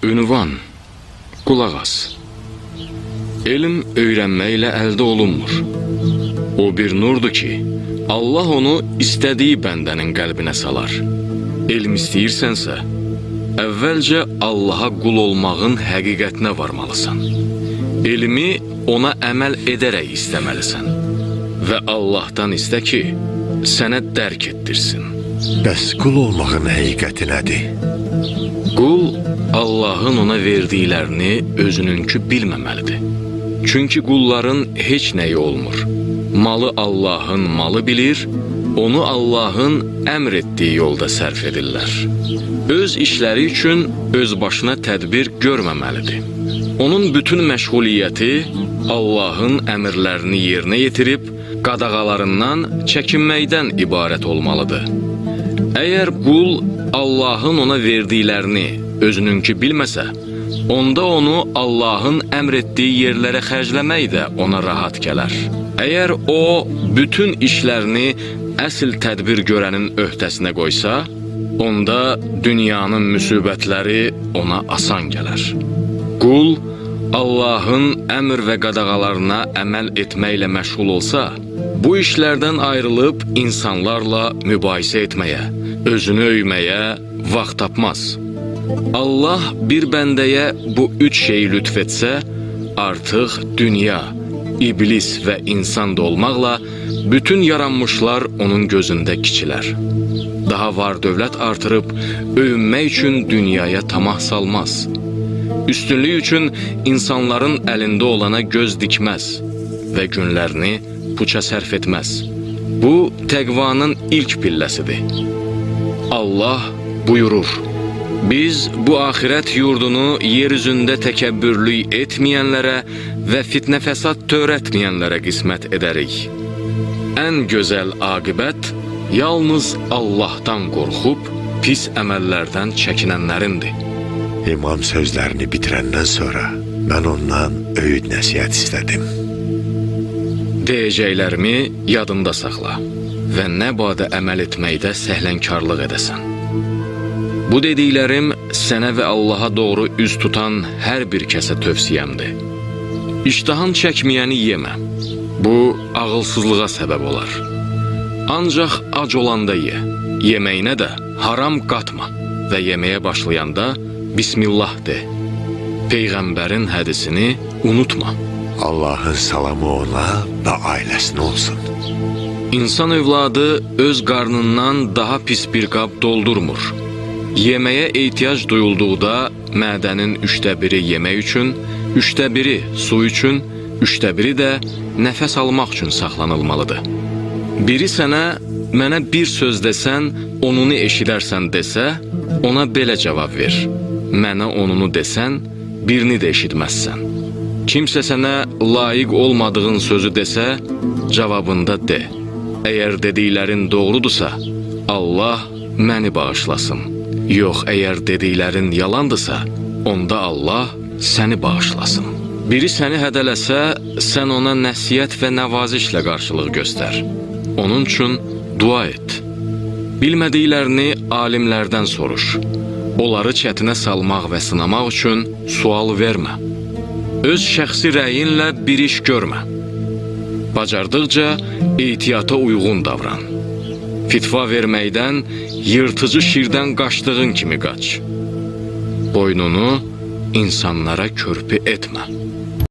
Ünvan, qulaq as. Elm öyrənməklə əldə olunmur. O bir nurdur ki, Allah onu istədiyi bəndənin qəlbinə salar. Elm istəyirsənsə, əvvəlcə Allaha qul olmağın həqiqətinə varmalısan. Elmi ona əməl edərək istəməlisən və Allahdan istə ki, sənə dərk etdirsin. Bəs qul olmağın həqiqəti nədir? Qul Allahın ona verdiklərini özününkü bilməməlidir. Çünki qulların heç nəyi olmur. Malı Allahın malı bilir, onu Allahın əmr etdiyi yolda sərf edirlər. Öz işləri üçün öz başına tədbir görməməlidir. Onun bütün məşğuliyyəti Allahın əmrlərini yerinə yetirib qadağalarından çəkinməkdən ibarət olmalıdır. Əgər qul Allahın ona verdiklərini özününkü bilməsə, onda onu Allahın əmr etdiyi yerlərə xərcləmək də ona rahat gələr. Əgər o bütün işlərini əsl tədbir görənin öhdəsinə qoysa, onda dünyanın müsibətləri ona asan gələr. Qul Allahın əmr və qadağalarına əməl etməklə məşğul olsa, bu işlərdən ayrılıb insanlarla mübahisə etməyə, özünü öyməyə vaxt tapmaz. Allah bir bəndəyə bu üç şeyi lütf etsə, artıq dünya, iblis və insan da olmaqla bütün yaranmışlar onun gözündə kiçilər. Daha var dövlət artırıb öyünmək üçün dünyaya tamah salmaz. Üstünlük üçün insanların əlində olana göz dikməz və günlərini puça sərf etməz. Bu təqvanın ilk pilləsidir. Allah buyurur: Biz bu axirət yurdunu yer üzündə təkəbbürlük etməyənlərə və fitnə fəsad törətməyənlərə qismət edərik. Ən gözəl aqibət yalnız Allahdan qorxub pis əməllərdən çəkinənlərindir. İmam sözlərini bitirəndən sonra mən ondan öyüd nəsihət istədim. Deyəcəklərimi yadında saxla və nə badə əməl etməkdə səhlənkarlıq edəsən. Bu dediklərim sənə və Allaha doğru üz tutan hər bir kəsə tövsiyəmdir. İştahın çəkməyəni yemə. Bu ağılsızlığa səbəb olar. Ancaq ac olanda ye. Yeməyinə də haram qatma və yeməyə başlayanda Bismillah de. Peyğəmbərin hədisini unutma. Allahın salamı ona və ailəsinə olsun. İnsan övladı öz qarnından daha pis bir qab doldurmur. Yeməyə ehtiyac duyulduqda mədənin üçdə biri yemək üçün, üçdə biri su üçün, üçdə biri də nəfəs almaq üçün saxlanılmalıdır. Biri sənə mənə bir söz desən, onunu eşidərsən desə, ona belə cavab ver. Mənə onunu desən, birini də eşitməzsən. Kimsə sənə layiq olmadığın sözü desə, cavabında de. Əgər dediklərin doğrudursa, Allah məni bağışlasın. Yox, əgər dediklərin yalandırsa, onda Allah səni bağışlasın. Biri səni hədələsə, sən ona nəsihət və nəvazişlə qarşılıq göstər. Onun üçün dua et. Bilmədiklərini alimlərdən soruş. Onları çətinə salmaq və sınamaq üçün sual vermə. Öz şəxsi rəyinlə bir iş görmə. Bacardıqca ehtiyata uyğun davran. Fitva verməkdən yırtıcı şirdən qaçdığın kimi qaç. Boynunu insanlara körpü etmə.